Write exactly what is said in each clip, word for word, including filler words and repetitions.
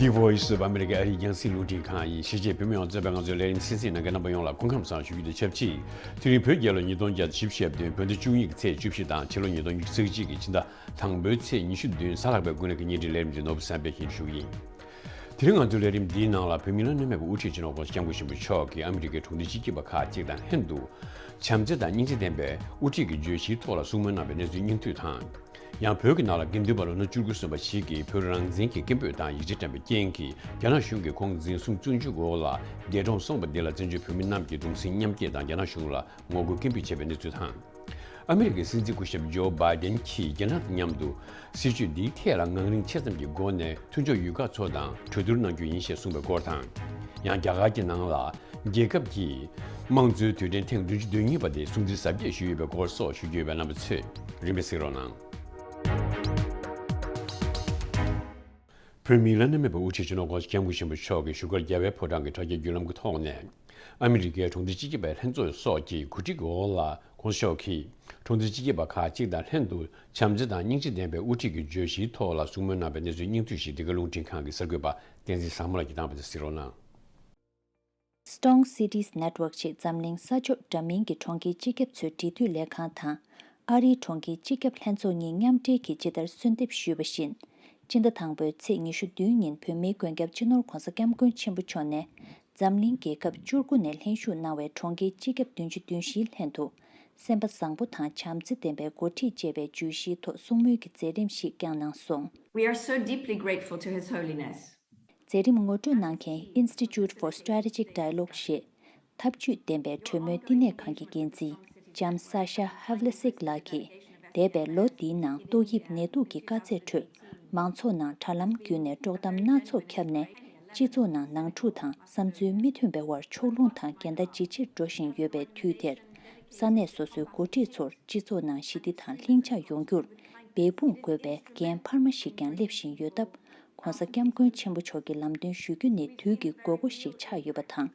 The Voice of America ཨ་རིའི་རྒྱང་སྲིང་རླུང་འཕྲིན་ཁང་ཡིན། གཞིས་བྱེས་བོད་མི་མང་གཙོ་བོའི་ང་ཚོའི་ལས་རིམ་གསན་གཟིགས་གནང་མཁན་རྣམ་པ་ཡོངས་ལ་སྐུ་ཁམས་བཟང་ཞུ་རྒྱུ་དང་ཆབས་ཅིག་དེ་རིང་བོད་རྒྱལ་ལོ་ཉིས་སྟོང་བརྒྱ་དང་བཞི་བཅུ་ཞེ་བདུན་བོད་ཟླ་བཅུ་གཉིས་ཀྱི་ཚེས་བཅུ་བཞི་དང་ཕྱི་ལོ་ཉིས་སྟོང་ཉི་ཤུ་རྩ་གཅིག་གི་ཕྱི་ཟླ་དང་པོའི་ཚེས་ཉི་ཤུ་བདུན་གཟའ་ལྷག་པའི་དགུན་གནས་ཀྱི་བརྙན་འཕྲིན་ལས་རིམ་འདི་ནོར་བུ་བསམ་འཕེལ་གྱིས་ཞུ་གི་ཡིན། དེ་རིང་ང་ཚོའི་ལས་རིམ་འདིའི་ནང་ལ་བོད་མིའི་བླ་ན་མེད་པའི་དབུ་ཁྲིད་སྤྱི་ནོར་༸གོང་ས་༸སྐྱབས་མགོན་ཆེན་པོ་མཆོག་གིས་ཨ་མི་རི་ཀའི་གྲོང་སྡེ་སྤྱི་ཁྱབ་པ་ཁག་ཅིག་དང་ལྷན་དུ། བྱམས་བརྩེ་དང་སྙིང་རྗེ་ལྡན་པའི་དབུ་ཁྲིད་ཀྱི་བརྗོད་གཞིའི་ཐོག་ལ་གསུང་མོལ་གནང་བའི་གནས་ཚུལ་སྙིང་བསྡུས་དང་། ཡང་བོད་ཀྱི་ནང་ལ་དགེ་འདུན་པ་ལོ་ན་བཅུ་དགུ་སོན་པ་ཞིག་གིས་བོད་རང་བཙན་གྱི་སྐད་འབོད་དང་ཡིག་ཆ་དྲན་པའི་རྐྱེན་གྱིས་རྒྱ་ནག་གཞུང་གིས་ཁོང་འཛིན་བཟུང་བཙོན་འཇུག་འོག་ལ་འདས་གྲོངས་སོང་བ་འདི་ལ་བཙན་བྱོལ་བོད་མི་རྣམས་ཀྱིས་གདུང་སེམས་མཉམ་སྐྱེད་དང་རྒྱ་ནག་གཞུང་ལ་ངོ་རྒོལ་སྐད་འབོད་བྱས་པའི་གནས་ཚུལ་དང་། ཨ་མི་རི་ཀའི་སྲིད་འཛིན་སྐུ་ཞབས་ཇོ་བྷའི་ཌེན་གྱིས་རྒྱ་ནག་དང་མཉམ་དུ་སྲིད་བྱུས་འདིའི་ཐད་ལ་ངང་རིང་ཆེ་ཙམ་གྱི་སྒོ་ནས་མཐུན་ཕྱོགས་ཡུལ་ཁག་ཚོ་དང་གྲོས་བསྡུར་གནང་རྒྱུ་ཡིན་ཞེས་གསུངས་པའི་སྐོར་དང་། ཡང་རྒྱ་གར་གྱི་ནང་ལ་རྒྱལ་ཁབ་ཀྱི་དམངས་གཙོའི་དུས་དྲན་ཐེངས་བདུན་ཅུ་དོན་གཉིས་པ་དེ་སྲུང་བརྩི་གཟབ་རྒྱས་ཞུས་ཡོད་པའི་སྐོར་སོགས་ཞུ་རྒྱུ་ཡོད་པས་རྣམ་པ་ཚོས་རིམ་པས་གཟིགས་རོགས་གནང་། བོད་མིའི་བླ་ན་མེད་པའི་དབུ་ཁྲིད་སྤྱི་ནོར་༸གོང་ས་༸སྐྱབས་མགོན་ཆེན་པོ་མཆོག་གིས་བཞུགས་སྒར་རྒྱལ་བའི་ཕོ་བྲང་གི་དྲ་རྒྱའི་བརྒྱུད་ལམ་གྱི་ཐོག་ནས། ཨ་མི་རི་ཀའི་གྲོང་སྡེ་སྤྱི་ཁྱབ་པའི་ལྷན་ཚོགས་སོགས་ཀྱི་གོ་སྒྲིག་འོག་ལ་༸གོང་ས་མཆོག་གིས་གྲོང་སྡེ་སྤྱི་ཁྱབ་པ་ཁག་ཅིག་དང་ལྷན་དུ་བྱམས་བརྩེ་དང་སྙིང་རྗེ་ལྡན་པའི་དབུ་ཁྲིད་ཀྱི་བརྗོད་གཞིའི་ཐོག་ལ་གསུང་མོལ་གནང་བའི་གནས་ཚུལ་སྙིང་བསྡུས་ཤིག་འདི་ག་རླུང་འཕྲིན་ཁང་གི་གསར་འགོད་པ་བསྟན་འཛིན་བཟང་མོ་ལགས་ཀྱིས་བཏང་བ་དེ་གཟིགས་རོགས་གནང་། Strong Cities Network ཞེས་འཛམ་གླིང་ས་ཕྱོགས་འདྲ་མིན་གྱི་གྲོང་ཁྱེར་སྤྱི་ཁྱབ་ཚོའི་འབྲེལ་མཐུད་ལས་ཁང་དང་། ཨ་རིའི་གྲོང་ཁྱེར་སྤྱི་ཁྱབ་ལྷན་ཚོགས་གཉིས་མཉམ་འབྲེལ་གྱིས་ཇི་ལྟར་གསོལ་འདེབས་ཞུས་པ་བཞིན། སྤྱི་ཟླ་དང་པོའི་ཚེས་ཉི་ཤུ་བདུན་ཉིན་བོད་མིའི་མགོན་སྐྱབས་སྤྱི་ནོར་༸གོང་ས་༸སྐྱབས་མགོན་ཆེན་པོ་མཆོག་ནས། འཛམ་གླིང་རྒྱལ་ཁབ་བཅུ་དགུ་ནས་ལྷན་ཞུགས་གནང་བའི་གྲོང་ཁྱེར་སྤྱི་ཁྱབ་བདུན་ཅུ་དོན་བཞིའི་ལྷན་དུ། སེམས་པ་བཟང་པོ་དང་བྱམས་བརྩེ་ལྡན་པའི་འགོ་ཁྲིད་ཅེས་པའི་བརྗོད་གཞིའི་ཐོག་གསུང་མོལ་གྱི་མཛད་རིམ་ཞིག་བསྐྱངས་གནང་སོང་། We are so deeply grateful to His Holiness. མཛད་རིམ་ངོ་སྤྲོད་གནང་མཁན་Institute for Strategic Dialogue ཞེས་འཐབ་ཇུས་ལྡན་པའི་གྲོས་མོལ་བསྟི་གནས་ཁང་གི་འགན་འཛིན་ལྕམ་Sasha Havlicek ལགས་ཀྱིས། འདས་པའི་ལོ་འདིའི་ནང་ཏོག་དབྱིབས་ནད་དུག་གི་དཀའ་ཚེགས་ཁྲོད། མང་ཚོགས་ནང་དྲ་ལམ་བརྒྱུད་ནས་དཀྲོག་གཏམ་སྣ་ཚོགས་ཁྱབ་ནས། སྤྱི་ཚོགས་ནང་ནང་འཁྲུག་དང་བསམ་ཚུལ་མི་མཐུན་པའི་དབར་ཕྱོགས་ལྷུང་དང་འགལ་ཟླ་ཇེ་ཆེར་འགྲོ་བཞིན་ཡོད་པའི་དུས་དེར། ས་གནས་སོ་སོའི་འགོ་ཁྲིད་ཚོར་སྤྱི་ཚོགས་ནང་ཞི་བདེ་དང་ལྷིང་འཇགས་ཡོང་རྒྱུར་འབད་འབུངས་དགོས་པའི་འགན་འཕར་མ་ཞིག་ཀྱང་སླེབས་བཞིན་ཡོད་སྟབས། ༸གོང་ས་༸སྐྱབས་མགོན་ཆེན་པོ་མཆོག་གི་ལམ་སྟོན་ཞུ་རྒྱུ་ནི་དུས་ཀྱི་དགོས་མཁོ་ཞིག་ཆགས་ཡོད་པ་དང་།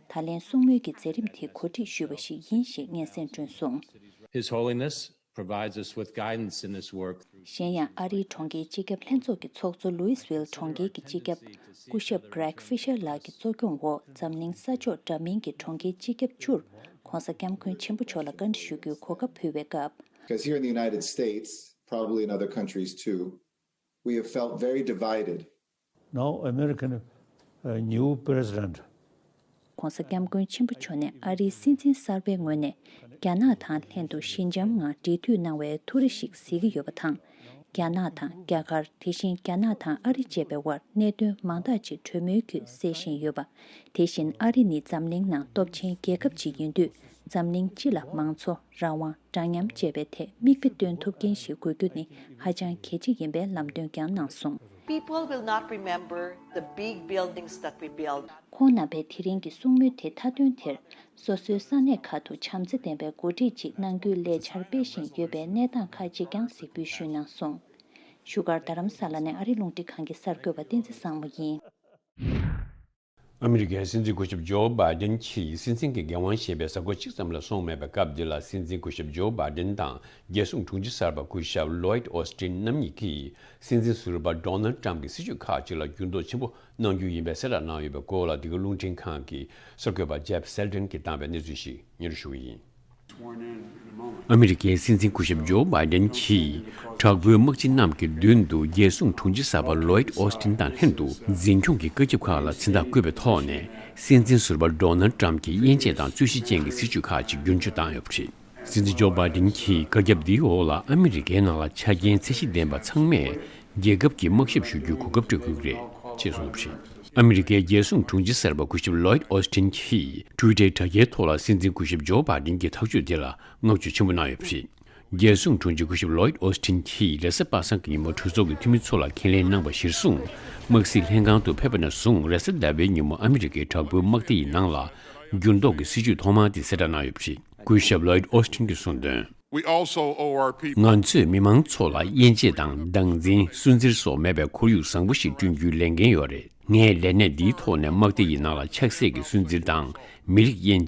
ད་ལན་གསུང་མོལ་གྱི་མཛད་རིམ་དེ་གོ་སྒྲིག་ཞུས་པ་ཞིག་ཡིན་ཞེས་སྙན་སེང་བསྐྲུན་སོང་། His Holiness provides us with guidance in this work. གཞན་ཡང་ཨ་རིའི་གྲོང་ཁྱེར་སྤྱི་ཁྱབ་ལྷན་ཚོགས་ཀྱི་ཚོགས་གཙོ་ལུའི་སི་ཝིལ་གྲོང་ཁྱེར་གྱི་སྤྱི་ཁྱབ་སྐུ་ཞབས་Greg Fisher ལགས་ཀྱི་གཙོ་སྐྱོང་འོག་འཛམ་གླིང་ས་ཕྱོགས་འདྲ་མིན་གྱི་གྲོང་ཁྱེར་སྤྱི་ཁྱབ་བཅུར་༸གོང་ས་༸སྐྱབས་མགོན་ཆེན་པོ་མཆོག་ལ་བཀའ་འདྲི་ཞུ་རྒྱུའི་གོ་སྐབས་ཕུལ་བའི་སྐབས། Because here in the United States, probably in other countries too, we have felt very divided. Now, American, uh, new president. ༸གོང་ས་༸སྐྱབས་མགོན་ཆེན་པོ་མཆོག་ནས་ཨ་རིའི་སྲིད་འཛིན་གསར་པའི་ངོས་ནས་རྒྱ་ནག་དང་ལྷན་དུ་ཞི་འཇམ་ངང་འབྲེལ་མཐུད་གནང་བའི་ཐུགས་རེ་ཞིག་གཟིགས་ཀྱི་ཡོད་པ་དང་། རྒྱ་ནག་དང་རྒྱ་གར། དེ་བཞིན་རྒྱ་ནག་དང་ཨ་རི་བཅས་པའི་དབར་གནད་དོན་མང་དག་ཅིག་གྲོས་མོལ་བརྒྱུད་སེལ་བཞིན་ཡོད་པ། དེ་བཞིན་ཨ་རི་ནི་འཛམ་གླིང་ནང་སྟོབས་ཆེན་རྒྱལ་ཁབ་ཅིག་ཡིན་དུས། འཛམ་གླིང་སྤྱི་ལ་མང་གཙོ། རང་དབང་། འདྲ་མཉམ་བཅས་པའི་ཐད་མིག་དཔེ་སྟོན་ཐུབ་མཁན་ཞིག་དགོས་རྒྱུ་ནི་ཧ་ཅང་གལ་ཆེ་ཡིན་པའི་ལམ་སྟོན་ཀྱང་གནང་སོང་། People will not remember the big buildings that we built. ཁོང་རྣམ་པས་དེ་རིང་གི་གསུང་མོལ་དེ་མཐའ་དོན་དེར། སོ་སོའི་ས་གནས་ཁག་ཏུ་བྱམས་བརྩེ་ལྡན་པའི་འགོ་ཁྲིད་ཅིག་གནང་རྒྱུའི་ལས་འཆར་སྤེལ་བཞིན་ཡོད་པའི་གནས་སྟངས་ཁག་ཅིག་ཀྱང་གཟིགས་འབུལ་ཞུས་གནང་སོང་། བཞུགས་སྒར་རྡ་རམ་ས་ལ་ནས་ཨ་རི་རླུང་འཕྲིན་ཁང་གི་གསར་འགོད་པ་བསྟན་འཛིན་བཟང་མོ་ཡིན། ཨ་མི་རི་ཀའི་སྲིད་འཛིན་སྐུ་ཞབས་ཇོ་བྷའི་ཌེན་གྱིས་སྲིད་འཛིན་གྱི་འགན་དབང་བཞེས་པའི་གཟའ་འཁོར་གཅིག་ཙམ་ལ་སོང་མེད་པའི་སྐབས་འདི་ལ། སྲིད་འཛིན་སྐུ་ཞབས་ཇོ་བྷའི་ཌེན་དང་རྒྱལ་སྲུང་དྲུང་ཆེ་གསར་པ་སྐུ་ཞབས་ལོའིད་ཨོ་སི་ཊིན་རྣམ་གཉིས་ཀྱིས་སྲིད་འཛིན་ཟུར་པ་ཌོ་ནལ་ཊམ་གྱི་སྲིད་བྱུས་ཁག་ཅིག་ལ་འགྱུར་ལྡོག་ཆེན་པོ་གནང་རྒྱུ་ཡིན་པའི་གསལ་བསྒྲགས་གནང་ཡོད་པའི་སྐོར་ལ། འདི་ག་རླུང་འཕྲིན་ཁང་གི་གསར་འགོད་པ་ཇེབ་སེལ་ཏན་གྱིས་བཏང་བའི་གནས་ཚུལ་ཞིག་སྙན་སྒྲོན་ཞུ་གི་ཡིན། ཨ་མི་རི་ཀའི་སྲིད་འཛིན་སྐུ་ཞབས་ཇོ་བྷའི་ཌེན་གྱིས་དྲག་པོའི་དམག་སྤྱི་རྣམས་ཀྱི་མདུན་དུ་རྒྱལ་སྲུང་དྲུང་ཆེ་གསར་པ་ལོའིད་ཨོ་སི་ཊིན་དང་ལྷན་དུ་འཛིན་སྐྱོང་གི་བཀའ་ཁྱབ་ཁག་ལ་མཚན་རྟགས་བཀོད་པའི་ཐོག་ནས། སྲིད་འཛིན་ཟུར་པ་ཌོ་ནལ་ཊམ་གྱི་དབྱེ་འབྱེད་དང་རྩོད་གཞི་ཅན་གྱི་སྲིད་བྱུས་ཁག་ཅིག་རྒྱུན་སྤྱོད་བཏང་ཡོད་པ་རེད། སྲིད་འཛིན་ཇོ་བྷའི་ཌེན་གྱིས་བཀའ་ཁྱབ་འདིའི་འོག་ལ་ཨ་མི་རི་ཀའི་ནང་ལ་ཆ་རྐྱེན་ཚད་གཞི་ལྡན་པ་ཚང་མས་རྒྱལ་ཁབ་ཀྱི་དམག་ཞབས་ཞུ་རྒྱུའི་གོ་སྐབས་སྤྲོད་དགོས་ཀྱི་རེད་ཅེས་གསུངས་པ་རེད། ཨ་མི་རི་ཀའི་རྒྱལ་སྲུང་དྲུང་ཆེ་གསར་པ་སྐུ་ཞབས་ལོའིད་ཨོ་སི་ཊིན་གྱིས་ཊུའི་ཊར་དྲ་རྒྱའི་ཐོག་ལ་སྲིད་འཛིན་སྐུ་ཞབས་ཇོ་བྷའི་ཌེན་གྱི་ཐག་གཅོད་དེ་ལ་བསྔགས་བརྗོད་ཆེན་པོ་གནང་ཡོད་པ་རེད། རྒྱལ་སྲུང་དྲུང་ཆེ་སྐུ་ཞབས་ལོའིད་ཨོ་སི་ཊིན་གྱིས་རེས་གཟའ་པ་སངས་ཀྱི་ཉིན་མོ་གྲོས་ཚོགས་ཀྱི་འཐུས་མི་ཚོ་ལ་ཁས་ལེན་གནང་བ་གཞིར་བཟུང་། དམག་སྲིད་ལྷན་ཁང་དུ་ཕེབས་པ་ནས་བཟུང་རེས་གཟའ་ཟླ་བའི་ཉིན་མོ་ཨ་མི་རི་ཀའི་དྲག་པོའི་དམག་སྡེ་ཡི་ནང་ལ་འགྱུར་ལྡོག་གི་སྲིད་བྱུས་ཐོག་མ་དེ་གསལ་བསྒྲགས་གནང་ཡོད་པ་རེད། སྐུ་ཞབས་ལོའིད་ཨོ་སི་ཊིན་གྱིས་གསུངས་དོན། We also owe our people. ང་ཚོས་མི་མང་ཚོ་ལ་དབྱེ་འབྱེད་དང་སྡང་འཛིན། སུན་གཙེར་སོགས་མེད་པའི་ཁོར་ཡུག་བཟང་པོ་ཞིག་བསྐྲུན་རྒྱུའི་ལས་འགན་ཡོད་རེད། ངས་ལས་གནས་འདིའི་ཐོག་ནས་དམག་སྡེ་ཡི་ནང་ལ་ཆགས་སྲེད་ཀྱི་སུན་གཙེར་དང་མི་རིགས་དབྱེ་འབྱེད།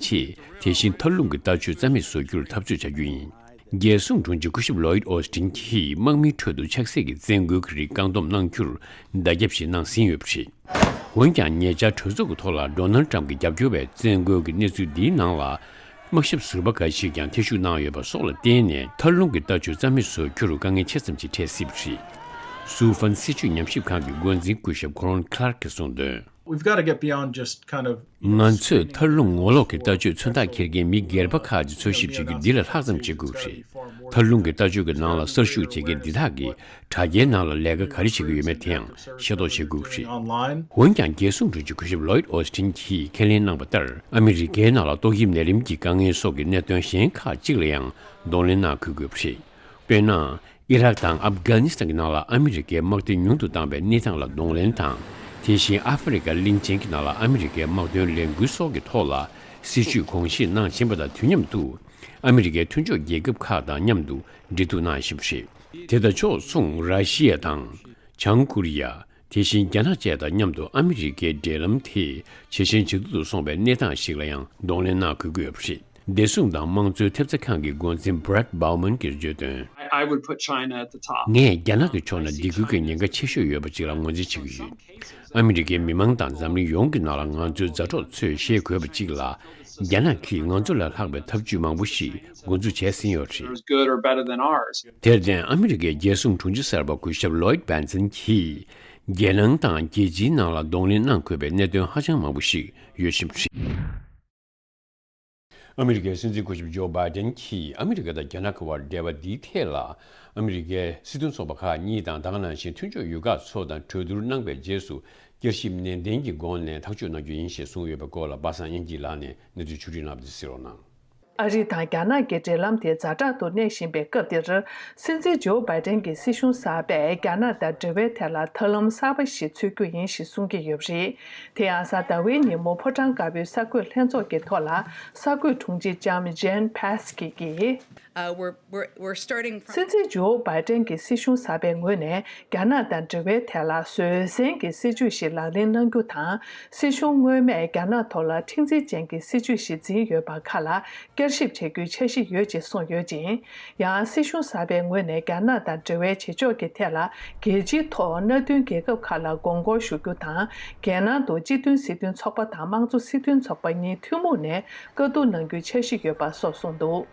དེ་བཞིན་མཐར་ལྷུང་གི་ལྟ་སྤྱོད་རྩ་མེད་བཟོ་རྒྱུར་འཐབ་རྩོད་བྱ་རྒྱུ་ཡིན། རྒྱལ་སྲུང་དྲུང་ཆེ་སྐུ་ཞབས་ལོའིད་ཨོ་སི་ཊིན་གྱིས་དམག་མིའི་ཁྲོད་དུ་ཆགས་སྲེད་ཀྱི་བཙན་རྒོལ་གྱི་རིགས་བཀག་སྡོམ་གནང་རྒྱུར་བརྡ་ཁྱབ་ཞིག་གནང་ཟིན་ཡོད་པ་རེད། འོན་ཀྱང་ཉེ་ཆར་གྲོས་ཚོགས་ཀྱི་ཐོག་ལ་ཌོ་ནལ་ཊམ་གྱི་རྒྱབ་སྐྱོར་བས་བཙན་རྒོལ་གྱི་གནས་ཚུལ་འདིའི་ནང་ལ་དམག་ཞབས་ཟུར་པ་འགའ་ཞིག་ཀྱང་ཐེ་ཞུགས་གནང་ཡོད་པ་སོགས་ལ་བརྟེན་ནས་ཐར་རླུང་གི་ལྟ་སྤྱོད་རྩ་མེད་བཟོ་རྒྱུ་རུ་དཀའ་ངལ་ཆེ་ཙམ་ཞིག་འཕྲད་སྲིད་པ་རེད། སུའུ་ཧྥན་སྲིད་བྱུས་ཉམས་ཞིབ་ཁང་གི་འགོ་འཛིན་སྐུ་ཞབས་Corinne Clark གིས་གསུངས་དོན། We've got to get beyond just kind of ང་ཚོས་ཐར་རླུང་ངོ་ལོག་གི་ལྟ་སྤྱོད་མཚོན་རྟགས་འཁྱེར་མཁན་མི་སྒེར་པ་ཁག་ཅིག་འཚོལ་ཞིབ་བྱེད་རྒྱུ་འདི་ལས་ལྷག་ཙམ་བྱེད་དགོས་རེད། ཐར་རླུང་གི་ལྟ་སྤྱོད་ཀྱི་ནང་ལ་གསར་ཞུགས་བྱེད་མཁན་འདི་དག་གིས་དྲ་རྒྱའི་ནང་ལ་ལས་ཀ་ག་རེ་བྱེད་ཀྱི་ཡོད་མེད་དེའང་ཤེས་རྟོགས་བྱེད་དགོས་རེད། འོན་ཀྱང་རྒྱལ་སྲུང་དྲུང་ཆེ་སྐུ་ཞབས་Lloyd Austin གྱིས་ཁས་ལེན་གནང་བ་ལྟར་ཨ་མི་རི་ཀའི་ནང་ལ་ཏོག་དབྱིབས་ནད་རིམས་ཀྱི་དཀའ་ངལ་སོགས་ཀྱི་གནད་དོན་གཞན་ཁག་ཅིག་ལ་ཡང་གདོང་ལེན་གནང་དགོས་ཀྱི་ཡོད་པ་རེད། དཔེར་ན། ཨི་རག་དང་ཨབ་གྷ་ནི་སི་ཐན་གྱི་ནང་ལ་ཨ་མི་རི་ཀའི་དམག་དོན་ཉུང་དུ་བཏང་བའི་གནས་སྟངས་ལ་གདོང་ལེན་དང་། དེ་བཞིན་ཨ་ཧྥེ་རི་ཀ་གླིང་ཆེན་གྱི་ནང་ལ་ཨ་མི་རི་ཀའི་དམག་དོན་ལས་འགུལ་སོགས་ཀྱི་ཐོག་ལ་སྲིད་བྱུས་གོང་བཞེས་གནང་བཞིན་པ་དང་དུས་མཉམ་དུ། ཨ་མི་རི་ཀའི་མཐུན་ཕྱོགས་རྒྱལ་ཁབ་ཁག་དང་མཉམ་དུ་འབྲེལ་གཏུག་གནང་བཞིན་པ་རེད། དེ་དང་ཕྱོགས་མཚུངས་ར་ཤི་ཡ་དང་། བྱང་ཀོ་རི་ཡ། དེ་བཞིན་རྒྱ་ནག་བཅས་དང་མཉམ་དུ་ཨ་མི་རི་ཀའི་འབྲེལ་ལམ་དེ་ཇེ་ཞན་ཇེ་སྡུག་ཏུ་སོང་བའི་གནས་སྟངས་ཤིག་ལ་ཡང་གདོང་ལེན་གནང་དགོས་ཀྱི་ཡོད་པ་རེད། བདེ་སྲུང་དང་དམངས་གཙོའི་ཐེབས་རྩ་ཁང་གི་འགོ་འཛིན་Brad Bauman གྱིས་བརྗོད་དོན། I, I would put China at the top. ངས་རྒྱ་ནག་གི་ཕྱོགས་ནས་སྡིགས་སྐུལ་གྱི་ཉེན་ཁ་ཆེ་ཤོས་ཡོད་པ་ཅིག་ལ་ངོས་འཛིན་བྱེད་ཀྱི་ཡོད། ཨ་མི་རི་ཀའི་མི་མང་དང་འཛམ་གླིང་ཡོངས་ཀྱི་ནང་ལ་ང་ཚོའི་མཛའ་གྲོགས་ཚོས་ཤེས་དགོས་པ་གཅིག་ལ། རྒྱ་ནག་གིས་ང་ཚོ་ལས་ལྷག་པའི་ཐབས་ཇུས་མང་པོ་ཞིག་འགོ་འཛུགས་བྱས་ཟིན་ཡོད་རེད། As good or better than ours. དེར་བརྟེན་ཨ་མི་རི་ཀའི་རྒྱལ་སྲུང་དྲུང་ཆེ་གསར་པ་སྐུ་ཞབས་Lloyd Bentsen གྱིས། རྒྱལ་ནང་དང་རྒྱལ་སྤྱིའི་ནང་ལ་གདོང་ལེན་གནང་དགོས་པའི་གནད་དོན་ཧ་ཅང་མང་པོ་ཞིག་ཡོད་བཞིན་པ་རེད། ཨ་མི་རི་ཀའི་སྲིད་འཛིན་སྐུ་ཞབས་ཇོ་བྷའི་ཏན་གྱིས་ཨ་མི་རི་ཀ་དང་རྒྱ་ནག་གི་བར་འབྲེལ་བ་འདིའི་ཐད་ལ། ཨ་མི་རི་ཀའི་སྲིད་དོན་ཚོགས་པ་ཁག་གཉིས་དང་ད་ག་ནང་བཞིན་མཐུན་ཕྱོགས་ཡུལ་ཁག་ཚོ་དང་གྲོས་བསྡུར་གནང་པའི་རྗེས་སུ། བསྐྱར་ཞིབ་ནན་ཏན་གྱི་སྒོ་ནས་ཐག་གཅོད་གནང་རྒྱུ་ཡིན་ཞེས་གསུངས་ཡོད་པའི་སྐོར་ལ་པ་སངས་དབྱངས་སྐྱིད་ལགས་ནས་གནས་ཚུལ་ཕྱོགས་བསྒྲིགས་གནང་བ་དེ་གསན་རོགས་གནང་། ཨ་རི་དང་རྒྱ་ནག་གི་འབྲེལ་ལམ་དེ་ཛ་དྲག་ཏུ་གནས་བཞིན་པའི་སྐབས་འདིར། སྲིད་འཛིན་ཇོ་བྷའི་ཏན་གྱི་སྲིད་གཞུང་གསར་པས་རྒྱ་ནག་དང་འབྲེལ་བའི་ཐད་ལ་ཐབས་ལམ་གསར་པ་ཞིག་འཚོལ་རྒྱུ་ཡིན་ཞེས་གསུང་གི་ཡོད་པ་རེད། དེ་ཡང་གཟའ་ཟླ་བའི་ཉིན་མོ་ཕོ་བྲང་དཀར་པོའི་གསར་འགོད་ལྷན་ཚོགས་ཀྱི་ཐོག་ལ་གསར་འགོད་དྲུང་ཆེ་ལྕམ་Jen Psaki གིས། Uh, we're, we're, we're starting from སྲིད་འཛིན་ཇོ་བྷའི་ཏན་གྱི་སྲིད་གཞུང་གསར་པའི་ངོས་ནས། རྒྱ་ནག་དང་འབྲེལ་བའི་ཐད་ལ་བཟོད་བསྲན་གྱི་སྲིད་བྱུས་ཤིག་ལག་ལེན་གནང་རྒྱུ་དང་། སྲིད་གཞུང་སྔོན་མས་རྒྱ་ནག་ཐོག་ལ་མཁྲེགས་འཛིན་ཅན་གྱི་སྲིད་བྱུས་ཤིག་འཛིན་ཡོད་པ་ཁག་ལ་བསྐྱར་ཞིབ་བྱ་རྒྱུའི་འཆར་གཞི་ཡོད་ཅེས་གསུངས་ཡོད་ཅིང་། ཡང་སྲིད་གཞུང་གསར་པའི་ངོས་ནས་རྒྱ་ནག་དང་འབྲེལ་བའི་བྱེད་ཕྱོགས་ཀྱི་ཐད་ལ། རྒྱལ་སྤྱིའི་ཐོག་མནའ་མཐུན་རྒྱལ་ཁབ་ཁག་ལ་དགོངས་སྐོར་ཞུ་རྒྱུ་དང་། རྒྱལ་ནང་དུ་སྤྱི་མཐུན་སྲིད་དོན་ཚོགས་པ་དང་དམངས་གཙོ་སྲིད་དོན་ཚོགས་པ་གཉིས་ཐུན་མོང་ནས་བཀའ་བསྡུར་གནང་རྒྱུའི་འཆར་གཞི་ཡོད་པ་སོགས་གསུངས་འདུག་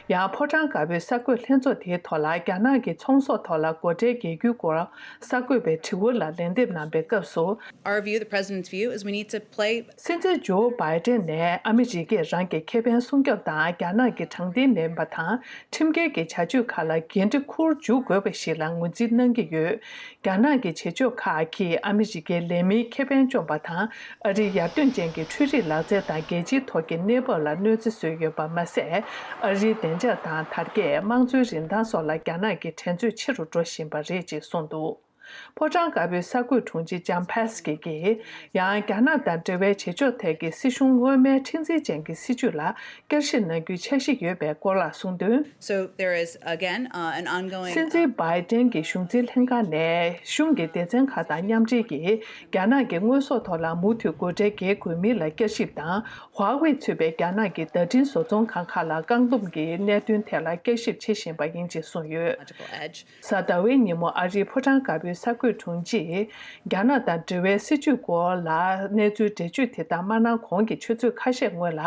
ཡང་ཕོ་བྲང་དཀར་པོའི་གསར་འགོད་ལྷན་ཚོགས་དེའི་ཐོག་ལ་རྒྱ་ནག་གི་ཚོང་ཟོག་ཐོག་ལ་སྒོ་ཁྲལ་འགེལ་རྒྱུའི་སྐོར་གསར་འགོད་པའི་དྲི་བ་ལ་ལན་འདེབས་གནང་པའི་སྐབས་སུ། Our view, the president's view, is we need to play སྲིད་འཛིན་ཇོ་བྷའི་ཏན་ནས་ཨ་མི་རི་ཀས་རང་གི་ཁེ་ཕན་སྲུང་སྐྱོབ་དང་རྒྱ་ནག་གི་དྲང་བདེན་མིན་པ་དང་ཁྲིམས་འགལ་གྱི་བྱ་སྤྱོད་ཁག་ལ་འགན་འཁྲི་འཁུར་འཇུག་དགོས་པ་ཞིག་ལ་ངོས་འཛིན་གནང་གི་ཡོད། རྒྱ་ནག་གི་བྱེད་ཕྱོགས་ཁག་གིས་ཨ་མི་རི་ཀའི་ལས་མིའི་ཁེ་ཕན་བཅོམ་པ་དང་། ཨ་རིའི་ཡར་ཐོན་ཅན་གྱི་འཕྲུལ་རིག་ལག་རྩལ་དང་རྒྱལ་སྤྱིའི་ཐོག་གི་གནས་བབ་ལ་གནོད་འཚེ་བཟོས་ཡོད་པ་མ་ཟད། ཨ་རིའི་བདེ་འཇགས་དང་དར་རྒྱས། དམངས་གཙོའི་རིན་ཐང་སོགས་ལ་རྒྱ་ནག་གི་འགྲན་རྩོད་ཆེ་རུ་འགྲོ་བཞིན་པ་རེད་ཅེས་གསུངས་འདུག་ཕོ་བྲང་དཀར་པོའི་གསར་འགོད་དྲུང་ཆེ་ལྕམ་ཕེ་སི་ཀི་གིས། ཡང་རྒྱ་ནག་དང་འབྲེལ་བའི་བྱེད་ཕྱོགས་ཐད་ཀྱི་སྲིད་གཞུང་སྔོན་མའི་མཁྲེགས་འཛིན་ཅན་གྱི་སྲིད་བྱུས་ལ་བསྐྱར་ཞིབ་གནང་རྒྱུའི་འཆར་གཞི་ཡོད་པའི་སྐོར་ལ་གསུངས་དོན། So there is again, uh, an ongoing, སྲིད་འཛིན་བྷའི་ཏན་གྱི་གཞུང་འཛིན་ལྷན་ཁང་ནས་གཞུང་གི་སྡེ་ཚན་ཁག་དང་མཉམ་འབྲེལ་གྱིས་རྒྱ་ནག་གི་དངོས་ཟོག་ཐོག་ལ་མུ་མཐུད་སྒོ་ཁྲལ་འགེལ་དགོས་མིན་ལ་བསྐྱར་ཞིབ་དང་། ཧྭ་ཝེ་ཚུད་པའི་རྒྱ་ནག་གི་བརྡ་འཕྲིན་བཟོ་ཚོང་ཁང་ཁག་ལ་བཀག་སྡོམ་གྱི་གནད་དོན་ཐད་ལ་བསྐྱར་ཞིབ་བྱེད་བཞིན་པ་ཡིན་ཅེས་གསུངས་ཡོད། གཟའ་ཟླ་བའི་ཉིན་མོ་ཨ་རིའི་ཕོ་བྲང་དཀར་པོའི་གསར་འགོད་དྲུང་ཆེས། རྒྱ་ནག་དང་འབྲེལ་བའི་སྲིད་བྱུས་སྐོར་ལ་གནས་ཚུལ་འགྲེལ་བརྗོད་དེ་དག་མ་གནང་གོང་གི་ཆུ་ཚོད་ཁ་ཤས་སྔོན་ལ།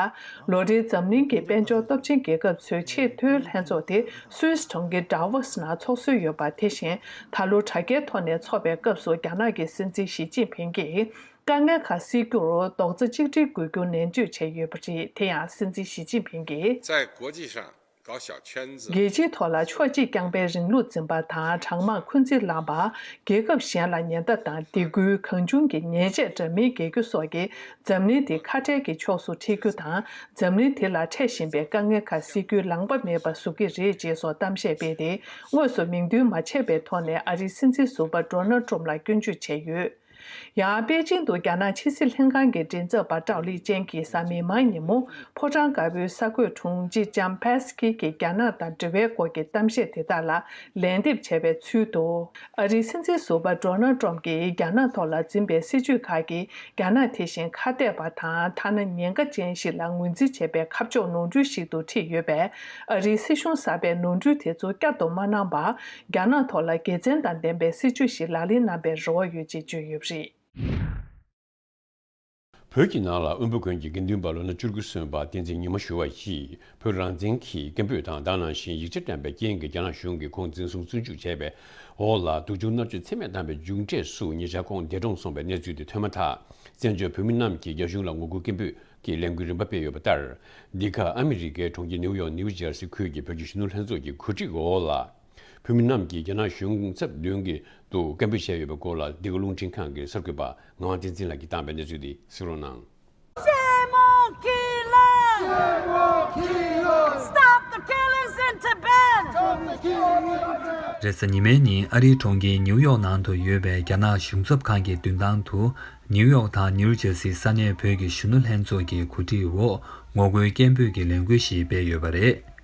ལོ་རེའི་འཛམ་གླིང་གི་དཔལ་འབྱོར་སྟོབས་ཆེན་རྒྱལ་ཁབ་ཚོའི་ཆེས་མཐོའི་ལྷན་ཚོགས་དེ་སུད་སི་གྲོང་ཁྱེར་ཌ་ཝོ་སི་ནང་འཚོགས་སྲོལ་ཡོད་པ། དེ་བཞིན་ད་ལོ་དྲ་རྒྱའི་ཐོག་ནས་འཚོགས་པའི་སྐབས་སུ་རྒྱ་ནག་གི་སྲིད་འཛིན་ཞི་ཅིན་ཕིང་གིས། དཀའ་ངལ་ཁག་སེལ་རྒྱུར་རྡོག་རྩ་གཅིག་སྒྲིལ་དགོས་རྒྱུ་ནན་བརྗོད་བྱས་ཡོད་པ་རེད། དེ་ཡང་སྲིད་འཛིན་ཞི་ཅིན་ཕིང་གིས། 在国际上 རྒྱལ་སྤྱིའི་ཐོག་ལ་ཕྱོགས་གཅིག་རྐྱང་པའི་རིང་ལུགས་འཛིན་པ་དང་གྲང་དམག་འཁོན་འཛིན་ལངས་པ། རྒྱལ་ཁབ་གཞན་ལ་ཉེན་བརྡ་དང་སྡིགས་སྐུལ། གང་བྱུང་གི་ཉེས་ཆད་འདྲ་མིན་འགེལ་རྒྱུ་སོགས་ཀྱིས་འཛམ་གླིང་འདི་ཁ་བྲལ་གྱི་ཕྱོགས་སུ་ཁྲིད་རྒྱུ་དང་། འཛམ་གླིང་འདི་ལ་འཕྲད་བཞིན་པའི་དཀའ་ངལ་ཁག་སེལ་རྒྱུའི་ལངས་པ་མེད་པ་བཟོ་གི་རེད་ཅེས་སོགས་གཏམ་བཤད་སྤེལ་ཏེ། དངོས་སུ་མིང་འདོན་མ་བྱས་པའི་ཐོག་ནས་ཨ་རིའི་སྲིད་འཛིན་ཟུར་པ་ཌོ་ནལ་ཊམ་ལ་སྐྱོན་བརྗོད་བྱས་ཡོད། ཡང་པེ་ཅིང་དུ་རྒྱ་ནག་ཕྱི་སྲིད་ལྷན་ཁང་གི་མགྲིན་ཚབ་པ་ཀྲའོ་ལི་ཅན་གྱིས་གཟའ་མིག་དམར་ཉིན་མོ་ཕོ་བྲང་དཀར་པོའི་གསར་འགོད་དྲུང་ཆེ་ལྕམ་ཕེ་སི་ཀི་གིས་རྒྱ་ནག་དང་འབྲེལ་བའི་སྐོར་གྱི་གཏམ་བཤད་དེ་དག་ལ་ལན་འདེབས་བྱས་པའི་ཚུལ་དུ། ཨ་རིའི་སྲིད་འཛིན་ཟུར་པ་ཌོ་ནལ་ཊམ་གྱིས་རྒྱ་ནག་ཐོག་ལ་འཛིན་པའི་སྲིད་བྱུས་ཁག་གིས་རྒྱ་ནག་དེ་བཞིན་ཁ་གཏད་པ་དང་ཐ་ན་ཉེན་ཁ་ཅན་ཞིག་ལ་ངོས་འཛིན་བྱེད་པའི་ཁ་ཕྱོགས་ནོར་འཁྲུལ་ཞིག་ཏུ་ཁྲིད་ཡོད་པས། ཨ་རིའི་སྲིད་གཞུང་གསར་པས་ནོར་འཁྲུལ་དེ་ཚོ་བསྐྱར་དུ་མ་གནང་བར། རྒྱ་ནག་ཐོག་ལ་དགེ་མཚན་དང་ལྡན་པའི་སྲིད་བྱུས་ཤིག་ལག་ལེན་གནང་པའི་རེ་བ་ཡོད་ཅེས་བརྗོད་ཡོད་པ་རེད། བོད་ཀྱི་ནང་ལ་དབོན་པོ་དགོན་གྱི་དགེ་འདུན་པ་ལོ་ན་བཅུ་དགུ་སོན་པ་བསྟན་འཛིན་ཉི་མ་ཞུ་བ་ཡིས་བོད་རང་བཙན་གྱི་སྐད་འབོད་དང་དེ་ནང་བཞིན་ཡིག་ཆ་བཀྲམ་པའི་རྐྱེན་གྱིས་རྒྱ་ནག་གཞུང་གིས་ཁོང་འཛིན་བཟུང་བཙོན་འཇུག་བྱས་པའི་འོག་ལ་སྡུག་སྦྱོང་མནར་གཅོད་ཚད་མེད་བཏང་པའི་མཇུག་འབྲས་སུ་ཉེ་ཆར་ཁོང་འདས་གྲོངས་སོང་བའི་གནས་ཚུལ་དེ་ཐོན་མ་ཐག་བཙན་བྱོལ་བོད་མི་རྣམས་ཀྱིས་རྒྱ་གཞུང་ལ་ངོ་རྒོལ་སྐད་འབོད་ཀྱི་ལས་འགུལ་རིམ་པ་སྤེལ་ཡོད་པ་ལྟར། འདི་ག་ཨ་མི་རི་ཀའི་གྲོང་ཁྱེར་ནིའུ་ཡོག་ནིའུ་ཇར་སི་ཁུལ་གྱི་བོད་ཀྱི་གཞོན་ནུ་ལྷན་ཚོགས་ཀྱི་གོ་སྒྲིག་འོག་ལ། བོད་མི་རྣམས་ཀྱིས་རྒྱ་ནག་གཞུང་ཚབ་མདུན་གྱི་དུ་སྐད་འབོད་བྱས་ཡོད་པའི་སྐོར་ལ་འདི་ག་རླུང་འཕྲིན་ཁང་གི་གསར་འགོད་པ་ངག་དབང་བསྟན་འཛིན་ལགས་ཀྱིས་བཏང་པའི་གནས་ཚུལ་དེ་གཟིགས་རོགས་གནང་། Shame on killer! Shame on killer! Stop the killings in Tibet! Stop the killings in Tibet! རེས་གཟའ་ཉི་མའི་ཉིན་ཨ་རིའི་གྲོང་ཁྱེར་ནིའུ་ཡོག་ནང་དུ་ཡོད་པའི་རྒྱ་ནག་གཞུང་ཚབ་ཁང་གི་མདུན་ཐང་དུ་ནིའུ་ཡོག་དང་ནིའུ་ཇར་སིའི་ས་གནས་བོད་ཀྱི་གཞོན་ནུ་ལྷན་ཚོགས་ཀྱི་གོ་སྒྲིག་འོག་ངོ་རྒོལ་སྐད་འབོད་ཀྱི་ལས་འགུལ་ཞིག་སྤེལ་ཡོད་པ་རེད།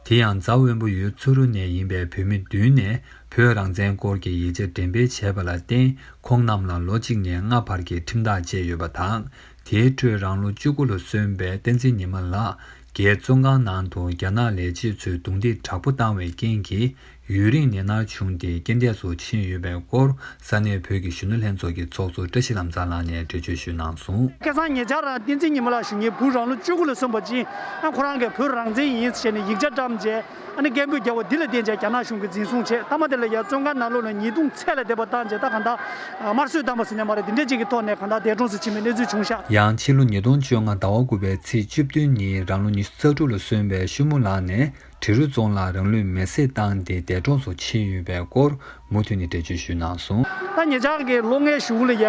དེ་ཡང་རྫ་དབོན་པོ་ཡུལ་ཚུ་རུ་ནས་ཡིན་པའི་བོད་མི་བདུན་ནས་བོད་རང་བཙན་སྐོར་གྱི་ཡིག་ཆ་འགྲེམས་སྤེལ་བྱས་པ་ལ་བརྟེན་ཁོང་རྣམས་ལ་ལོ་གཅིག་ནས་ལྔ་བར་གྱི་ཁྲིམས་ཐག་བཅད་ཡོད་པ་དང་། དེའི་ཁྲོད་རང་ལོ་བཅུ་དགུ་ལ་སོན་པའི་བསྟན་འཛིན་ཉི་མ་ལགས་རྒྱའི་བཙོན་ཁང་ནང་དུ་རྒྱ་ནག་ལས་བྱེད་ཚོས་རྡུང་རྡེག་དྲག་པོ་བཏང་བའི་རྐྱེན་གྱིས་ཡུན་རིང་ནད་མནར་བྱུང་སྟེ་རྐྱེན་འདས་སུ་ཕྱིན་ཡོད་པའི་སྐོར་ས་གནས་བོད་ཀྱི་གཞོན་ནུ་ལྷན་ཚོགས་ཀྱི་ཚོགས་གཙོ་བཀྲ་ཤིས་ལམ་བཟང་ལགས་ནས་འགྲེལ་བརྗོད་ཞུས་གནང་སོང་། ཁ་སང་ཉེ་ཆར་བསྟན་འཛིན་ཉི་མ་ལགས་ཞུ་མཁན་བུ་རང་ལོ་བཅུ་དགུ་ལ་སོན་པ་ཅིག་ཨ་ཁོ་རང་གིས་བོད་རང་བཙན་ཡིན་ཟེར་ནས་ཡིག་ཆ་བཀྲམ་རྗེས་ཨ་ནི་སྐད་འབོད་རྒྱག་པ་འདི་ལ་བརྟེན་བྱས་རྒྱ་ནག་གཞུང་གིས་འཛིན་བཟུང་བྱས། མཐའ་མ་དེ་ལ་ཡང་བཙོན་ཁང་ནང་ལོགས་ལ་ཉེས་རྡུང་ཚད་ལས་འདས་པ་བཏང་རྗེས་ད་གང་ལྟར་དམར་གསོད་བཏང་བ་ཟེར་ནས་མ་རེད། འདི་འདྲ་ཅིག་གི་ཐོག་ནས་གང་ལྟར་འདས་གྲོངས་སུ་ཕྱིན་པའི་གནས་ཚུལ་བྱུང་ཤག་ཡང་ཕྱི་ལོ་ཉིས་སྟོང་བཅོ་ལྔ་ཟླ་བ་དགུ་པའི་ཚེས་བཅུ་བདུན་ཉིན་རང་ལོ་ཉི་ཤུ་རྩ་དྲུག་ལ་སོན་པའི་ཤུ་མུ་ལགས་ནས་འབྲི་རུ་རྫོང་ལ་རང་ལུས་མེར་སྲེག་བཏང་སྟེ་འདས་གྲོངས་སུ་ཕྱིན་ཡོད་པའི་སྐོར་མུ་མཐུད་ནས་འགྲེལ་བརྗོད་ཞུས་གནང་སོང་། ད་ཉེ་ཆར་གྱི་ལོ་ལྔའི་གཞུག་ལ་ཡ་